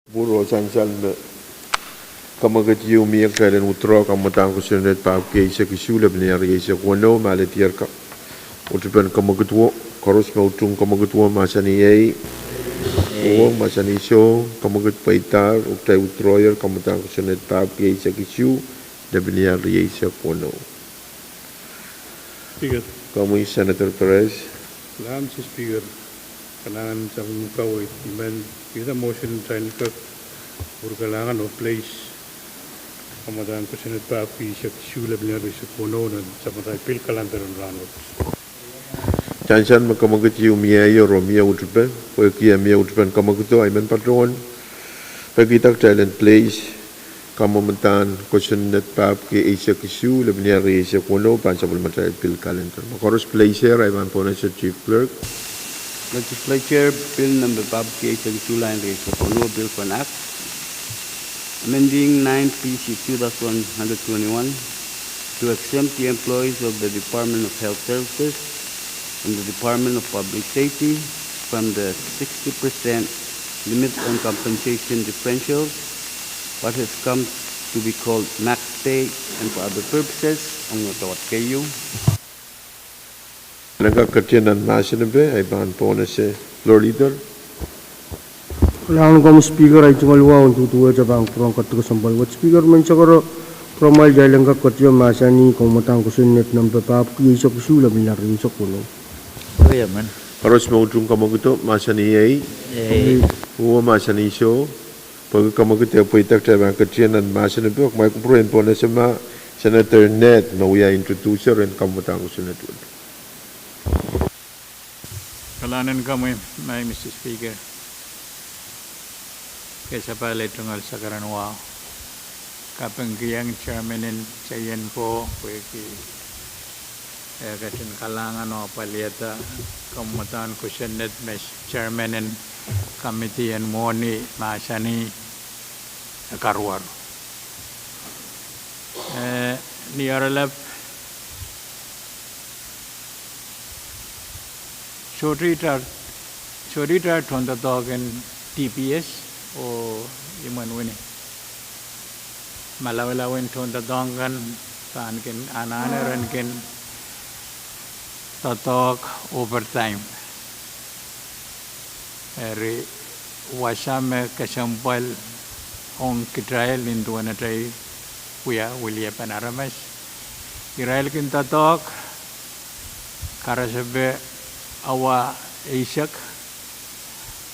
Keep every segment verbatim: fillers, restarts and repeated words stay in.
Pwuroh sansal me kamwekid ieu mie, kitail en withdraw kamwadahn kosonned pahpwiki eisek isuh, lepin iar rieisek weneu, me alehdi ier ka-, utupen kamwekidwo. Koaros me utung kamwekidwo mahsanih ei. Ei. Uwo mahsanih soh. Kamwekid pweidahr, oh kitail withdraw ier kamwadahn kosonned pahpwiki eisek isuh, lepin iar rieisek weneu. Speaker. Komwi Senator Perez. Kalahngan Mister Speaker, kalahngan sapwellime kaweid. I men, I men motion kitail kak kupwur kalahngan oh place kamwadahn kosonned pahpwiki eisek isuh, lepin iar rieisek weneu nan sapwellime bill calendar en rahnwet. Sansal me kamwekid ieu mie, oh mie utupe, pwehki e mie utupen kamwekido, I men patohwan peki kitail en place kamwadahn kosonned pahpwiki eisek isuh, lepin iar rieisek weneu, pahn sapwellime bill calendar. Ma koaros place er, I pahn pohnese Chief Clerk. Legislature Bill number pahpwiki eisek isuh, lepin iar rieisek weneu, bill for an act amending nine P C two dash one hundred twenty-one to exempt the employees of the Department of Health Services and the Department of Public Safety from the sixty percent limit on compensation differentials, what has come to be called max pay, and for other purposes, ong Ngetkeu. Len kak ketin nan mahsen epe, I pahn pohnese Floor Leader. Kalahngan komwi Speaker, I tungoal wahu en duduwehte pahn kupwuren ketikihong kesempwal wet. Speaker, men sakaro, pwuramwail kitail en kak ketin mahsanih kamwadahn kosonned number pahpwiki eisek isuh, lepin iar rieisek weneu. Koaros me utung kamwekido mahsanih ei. Ei. Uwo mahsanih soh. Pwehki kamwekid e pweida, kitail pahn ketin nan mahsen epe, oh kumwail kupwure en pohnese ma Senator Ned me wia introducer en kamwadahn kosonned wet. Kalahngan en komwi, Mister Speaker. Kesempwal e tungoal sakaren wahu. Kapingkihong chairman en J N ko pwehki e ketin kalahngan oh apwalihada kamwadahn kosonned me chairman en committee en mwohni mahsanih, e karuwaru. Eh, ni oaralap, sohte kitail, sohte kitail tohndoadoahk en D P S oh imwen wini. Malawelau en tohndoadoahk kan pahn kin anahne ren kin doadoahk overtime. Eri wasa me kesempwal ong kitail nin duwen atail wia weliepen aramas. Irail kin doadoahk karasepe awa eisek,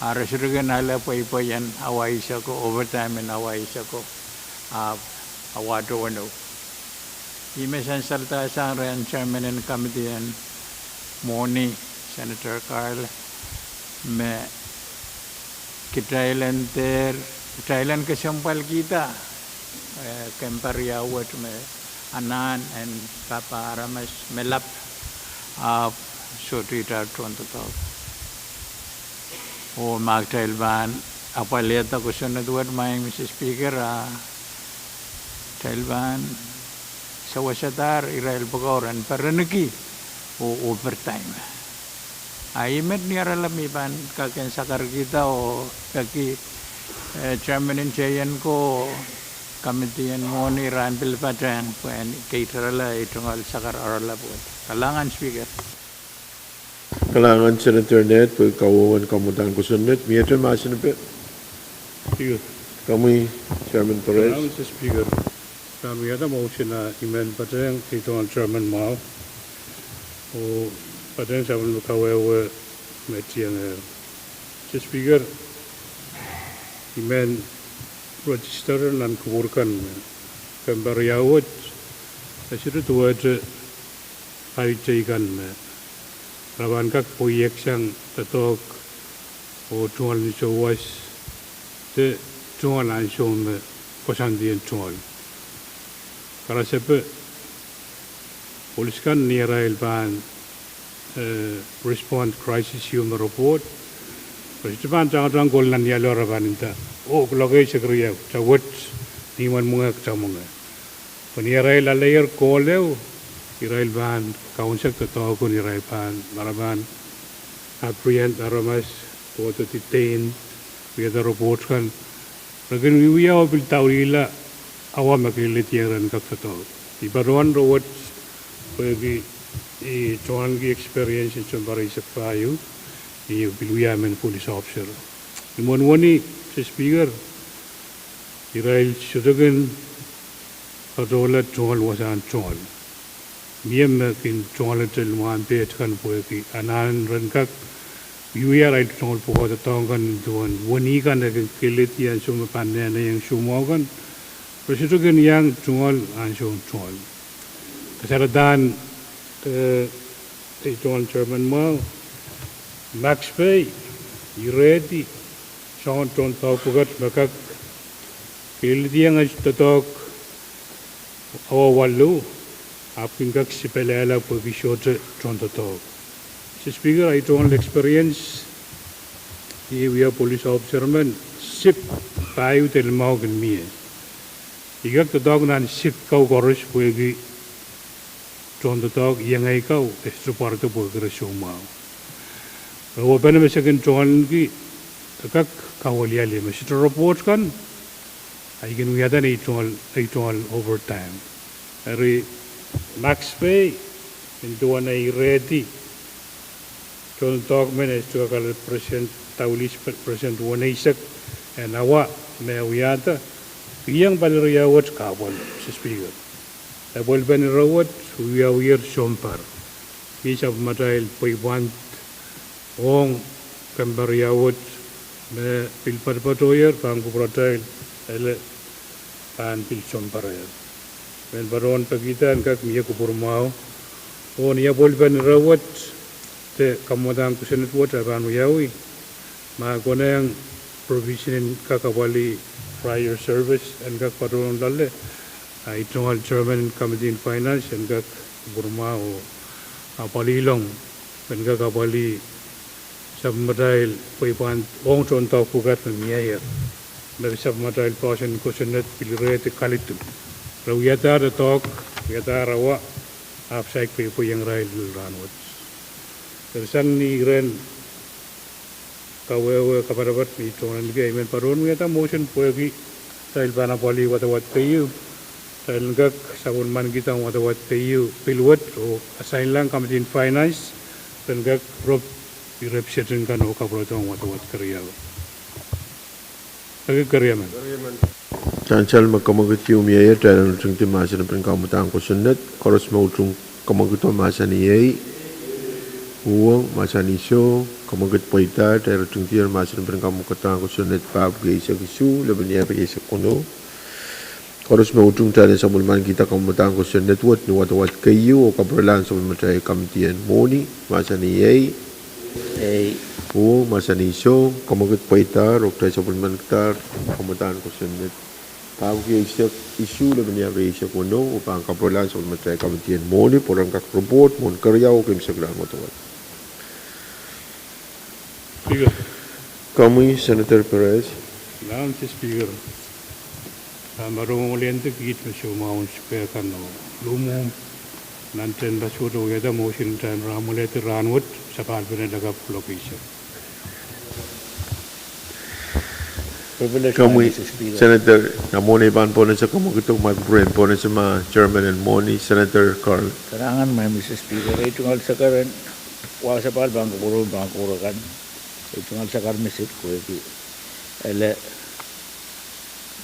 a re sohte kin ale pweipwei en awa eiseko, overtime en awa eiseko, ahpw awa weneu. Ih me sansalda sang rehn chairman en committee en mwohni, Senator Carl, me kitail en dehr, kitail en kesempwalkihda, eh, kemper ia wet me anahn en papah aramas me lap, ahpw sohte kitail tohndoadoahk. Oh ma kitail pahn apwalihada kosonned wet, Mister Speaker, a kitail pahn sewesehdahr irail pwukoa ren perenki oh overtime. A ih met ni oaralap me I pahn kak en sakarkihda oh peki, eh, chairman en J N ko, committee en mwohni, ira en pil patehng pwehn keirala ei tungoal sakar oaralap wet. Kalahngan Speaker. Kalahngan Senator Ned pwehki kawehwe en kamwadahn kosonned. Miehte mahsen epe? Speaker. Komwi Chairman Perez. Kalahngan Mister Speaker. Pahn wiahda motion a I men patehng ei tungoal chairman mwahu oh patehng sapwellime kawehwe me tiengehr. Mister Speaker, I men register nan kupwur kan me kemper ia wet, e sohte duwehte ahi teikan me re pahn kak pweiek sang doadoahk oh tungoal ni souwas, de tungoal ansou me koasoandi en tungoal. Karasepe, polis kan ni arail pahn, eh, respond crisis ieu me report, re sohte pahn tangatang koul nan ialo, re pahn nda, oh, kuloak eisek riau, kitail wet ni imwen mwenge, kitail mwenge. Pwe ni arail aleier kohl ehu, irail pahn kaunsekda doadoahk en irail pahn, ma re pahn apprehend aramas, kohdo detain, wiahda report kan, Re kin wiewia oh pil daulihla awa me keirledieng ren kak doadoahk. I patohwan rewet pwehki I tongoalenki experience en sounpar eisek pahieu, I pil wia emen police officer. Ni imwen wenihmw, Mister Speaker, irail sohte kin patohla tungoal wasahn tungoal. Mie me kin tungoalete limwahn peht kan pwehki anahn ren kak wiewia arail tungoal pwukoa doadoahk kan nin duwen wenih kan e kin keirledi ansou me pahn nehnehiong soumwahu kan, re sohte kin iang tungoal ansoun tungoal. Kasaledahn, eh, ei tungoal chairman mwahu, Max Pay, irehdi soangen tohndoadoahk pwukat me kak keirledieng doadoahk awa waluh, ahpw kin kak sipelehla pwehki sohte tohndoadoahk. Mister Speaker, ei tungoal experience, I wia police officer men, sip pahieu de limau kin mie. I kak doadoahk nan sip kau koaros pwehki tohndoadoahk iengei kau e sohte pwarodo pwehki re soumwahu. Re wepene me se kin tungoalenki, e kak kawiliali me sohte report kan, I kin wiahda ei tungoal, ei tungoal overtime. Eri Max Pay, nin duwen ei irehdi tohndoadoahk men e sohte kak ale percent, daulih percent weneisek en awa me wiahda, kihong pali riau wet kahpwal, Mister Speaker. Sapwellimen ire wet wiewier sounpar. Mie sapwellimatail pweipwand ong kemper riau wet me pil patopatohier pahn kupwuratail, ele pahn pil sounparehr. Men patohwan pekihda en kak mie kupwur mwahu, oh ni sapwellimen ire wet de kamwadang kosonned wet e pahn wiawi, ma konehng provision en kak apwalih prior service en kak patohwan loale, ei tungoal chairman en Committee en Finance en kak kupwur mwahu oh apwalih long, en kak apwalih sapwellimatail pweipwand ong tohndoadoahk pwukat me mieier, me sapwellimatail poahsoan kosonned pil irehdi kalidu. Re wiadahr doadoahk, wiadahr awa, ahpw saik pweipweiong irail lel rahnwet. Eri sang ni iren kawehwe kapatapat me I tongoalenki, I men patohwan wiahda motion pwehki kitail pahn apwalih wadawad keieu, kitail en kak sapwellimanikihda wadawad keieu pil wet oh assign-lahng Committee en Finance, ren kak rop irep setting kan oh kapwuredohng wadawad keriau. Peki keriamen. Sansal me kemwekid ieu mieier, kitail en ritingdi mahsen en pahn kamwadang kosonned. Koaros me utung kemwekido mahsanih ei. Uhwong mahsanih soh. Kemwekid pweida, kitail ritingdier mahsen en pahn kamwadang kosonned, pahpwiki eisek isuh, lepin iap eisek weneu. Koaros me utung, kitail en sapwellimanikihda kamwadang kosonned wet ni wadawad keieu oh kapwurelahng sapwellimatail Committee en Mwohni, mahsanih ei. Uhwong mahsanih soh. Kemwekid pweida, oh kitail sapwellimanikihda kamwadang kosonned, pahpwiki eisek isuh, lepin iap eisek weneu, oh pahn kapwurelahng sapwellimatail Committee en Mwohni pwe ren kak report mwohn keriau oh keimwseklahn wadawad. Komwi Senator Perez. Mister Speaker, I pahn patohwan mwomwlendi kiht me soumwahun Speaker kan oh luhmwuhmw nan tehnpas wet oh wiahda motion en rahn mwomwlehdi rahnwet, sapahl pene lakapw kuloak eisek. Komwi Senator, nan mwohn ei pahn pohnese kemwekido, ma kupwuren pohnese ma chairman en Mwohni, Senator Carl. Kalahngan, Mister Speaker, ei tungoal sakar en wasapahl pahn kupwuramwail pahn kupwur akan, ei tungoal sakar misik pwehki ele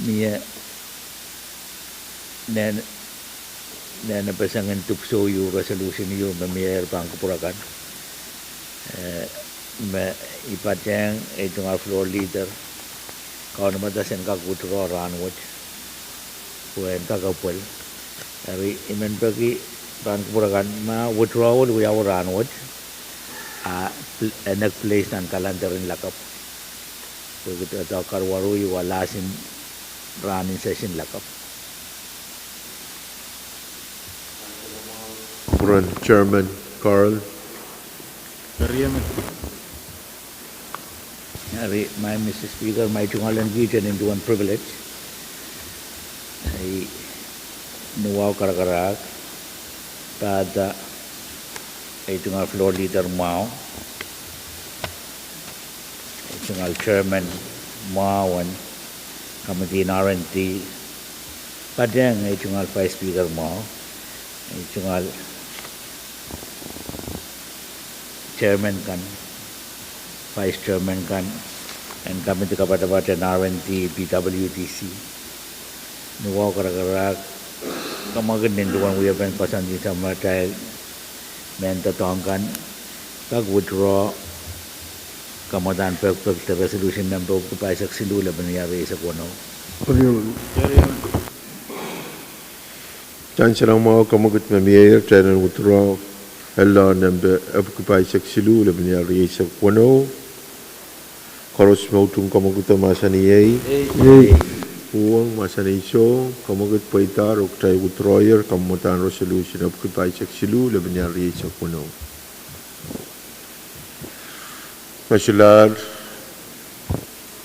mie nehn, nehn peseng en dipwisou ieu, resolution ieu me mieier pahn kupwur akan. Eh, me I patehng ei tungoal floor leader, Kaunopada, en kak withdraw rahnwet pwe en kak apwal. Eri I men peki pahn kupwur akan ma withdrawal wiawi rahnwet, a, enek place nan calendar en lakapw, pwehki doadoahk karuwaru ieu a last en rahn en session lakapw. Kupwuren Chairman Carl. Eri, Mister Speaker, ma I tungoal en kiht en duwen privilege, I ni wahu karakarahk pahda ei tungoal floor leader mwahu, ei tungoal chairman mwahu en Committee en R and D, patehng ei tungoal Vice Speaker mwahu, ei tungoal Chairman kan, Vice Chairman kan, en committee kapatapat en R and D, P W D C, ni wahu karakarahk, kamwakid nin duwen wiepen koasoandi sapwellimatail mehn doadoahk kan, kak withdraw kamwadahn pekipek de resolution nempe epwiki pahisek siluh lepin wia rieisek weneu. Sansal mwahu, kamwakid me mieier, kitail en withdraw ella nempe epwiki pahisek siluh lepin wia rieisek weneu. Koaros me utung kamwakido mahsanih ei. Uhwong mahsanih soh, kamwakid pweidahr oh kitail withdrawyer kamwadahn resolution epwiki pahisek siluh lepin wia rieisek weneu. Me solahr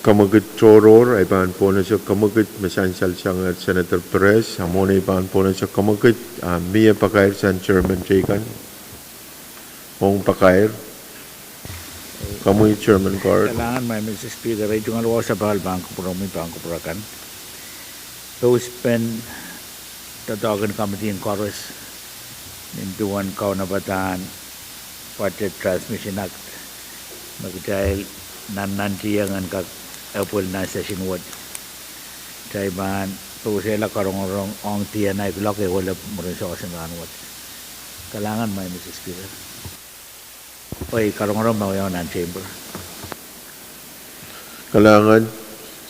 kamwakid tohrohr, ahi pahn pohnese kamwakid me sansal sang Senator Perez, a mwohn ei pahn pohnese kamwakid, a mie pakair sang chairman teikan. Ong pakair. Komwi Chairman Carl. Kalahngan, Madam Speaker, ei tungoal wahu sapahl pahn kupwuromwi pahn kupwur akan. Pouspen doadoahk en committee en koaros nin duwen kaunopadahn Budget Transmission Act me kitail nannantihong en kak epwil nan session wet. Kitail pahn pousehla karongorong ong D N I clock e welep mwurin sewese rahn wet. Kalahngan, Madam Speaker. Oi, karongorong me wiawi nan chamber. Kalahngan,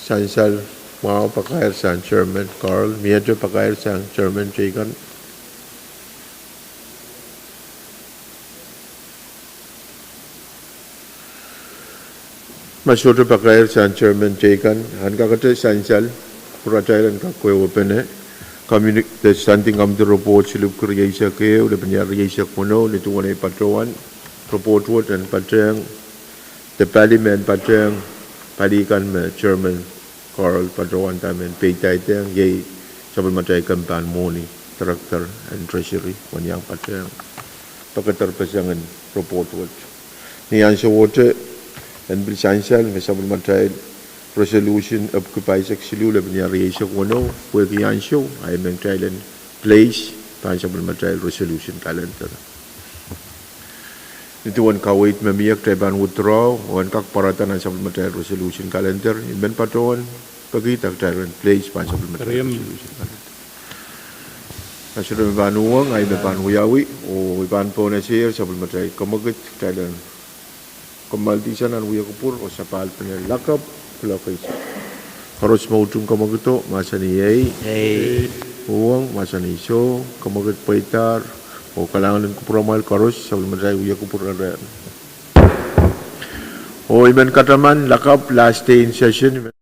sansal mwahu pakair sang Chairman Carl, miehte pakair sang chairman teikan. Ma sohte pakair sang chairman teikan, en kakete sansal, pwe atail en kak wehwehpene, communi-, the standing committee report silipwuki rieisek ehu lepin wia rieisek weneu, ni duwen ei patohwan, report wet en patehng, de pali me en patehng, pali kan me Chairman Carl patohwan dahme en peidaidohng, iei sapwellimatail kempen mwohni, Director en Treasury, wen iang patehng pekeder peseng en report wet. Ni ansowohte, en pil sansal me sapwellimatail resolution epwiki pahisek siluh lepin wia rieisek weneu, pwehki ansou, ahi men kitail en place pahn sapwellimatail resolution calendar. Ni duwen kaweid me mie kitail pahn withdraw, oh en kak pwarada nan sapwellimatail resolution calendar, I men patohwan pekihda kitail en place pahn sapwellimatail resolution calendar. Ansou me pahn uhwong, ahi me pahn wiawi, oh I pahn pohnese sapwellimatail kamwakid, kitail en kammaldi sang nan wia kupwur, oh sapahl pene lakapw, clock eisek. Koaros me utung kamwakido, mahsanih ei. Uhwong, mahsanih soh, kamwakid pweidahr, oh kalahngan en kupwuramwail koaros, sapwellimatail wia kupwur rerehn. Oh I men kataman lakapw last day in session, I men